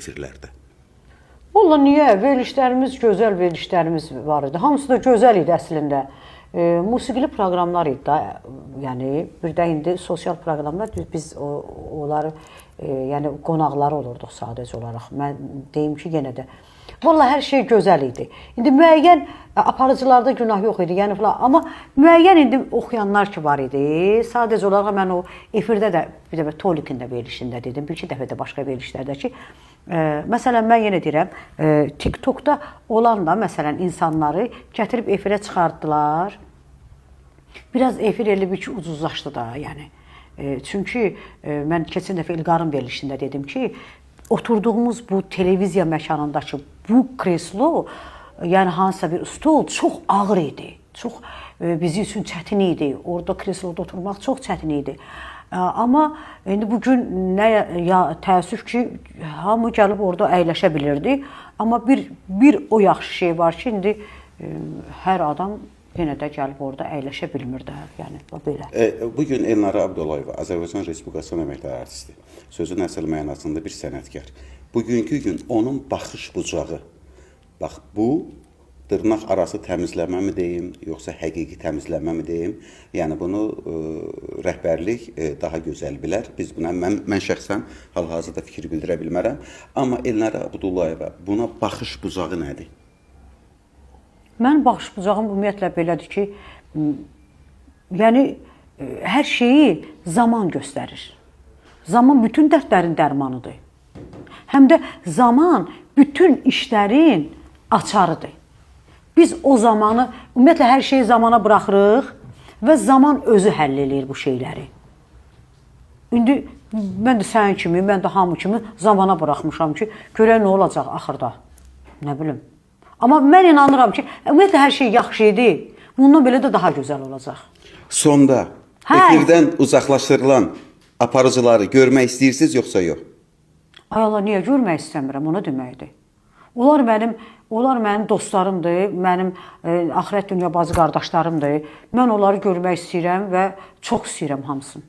efirlərdə? Valla niyə? Verilişlərimiz gözəl verilişlərimiz var idi. Hamısı da gözəl idi əslində. Musiqili proqramlar idi da. Yəni bir də indi sosial proqramlar biz onları yəni qonaqları olurduq sadəcə olaraq. Mən deyim ki, yenə də valla hər şey gözəl idi. İndi müəyyən aparıcılarda günah yox idi, yəni filan. Amma müəyyən indi oxuyanlar ki var idi. Sadəcə olaraq mən o efirdə də bir dəfə Tolikin də verilişində dedim, bir iki dəfə də başqa verilişlərdə ki, məsələn mən yenə deyirəm, TikTokda olan da məsələn insanları gətirib efirə çıxartdılar. Biraz efir elə bir ki ucuzlaşdı da, yəni. Çünki mən keçən dəfə İlqarın verilişində dedim ki, oturduğumuz bu televiziya məkanındakı bu kreslo, yəni hansısa bir stol çox ağır idi. Çox bizi üçün çətin idi. Orada kresloda oturmaq çox çətin idi. Amma indi bu gün nə ya təəssüf ki, hamı gəlib orada əyləşə bilirdi. Amma bir o yaxşı şey var ki, indi hər adam yenə də gəlib orada əyləşə bilmir də, yəni belə. Bu gün Elnarə Abdullayeva, Azərbaycan Respublikasının əməkdar artisti, sözün əsl mənasında bir sənətkar. Bugünkü gün onun baxış bucağı, bax bu dırnaq arası təmizləmə mi deyim, yoxsa həqiqi təmizlənmə mi deyim? Yəni bunu rəhbərlik daha gözəl bilər. Biz buna mən şəxsən hal-hazırda fikir bildirə bilmərəm. Amma Elnarə Abdullayeva buna baxış bucağı nədir? Mənim baxış bucağım ümumiyyətlə belədir ki, yəni hər şeyi zaman göstərir. Zaman bütün dərdlərin dərmanıdır. Həm də zaman bütün işlərin açarıdır. Biz o zamanı, ümumiyyətlə hər şeyi zamana buraxırıq və zaman özü həll eləyir bu şeyləri. İndi mən də sənin kimi, mən də hamı kimi zamana buraxmışam ki, görək nə olacaq axırda. Nə bilim. Amma mən inanıram ki, ümumiyyətlə hər şey yaxşı idi. Bundan belə də daha gözəl olacaq. Sonda efirdən uzaqlaşdırılan aparıcıları görmək istəyirsiniz yoxsa yox? Ay Allah, niyə görmək istəmirəm, ona deməkdir. Onlar mənim dostlarımdır, mənim axirət dünya bacı qardaşlarımdır. Mən onları görmək istəyirəm və çox istəyirəm hamısını.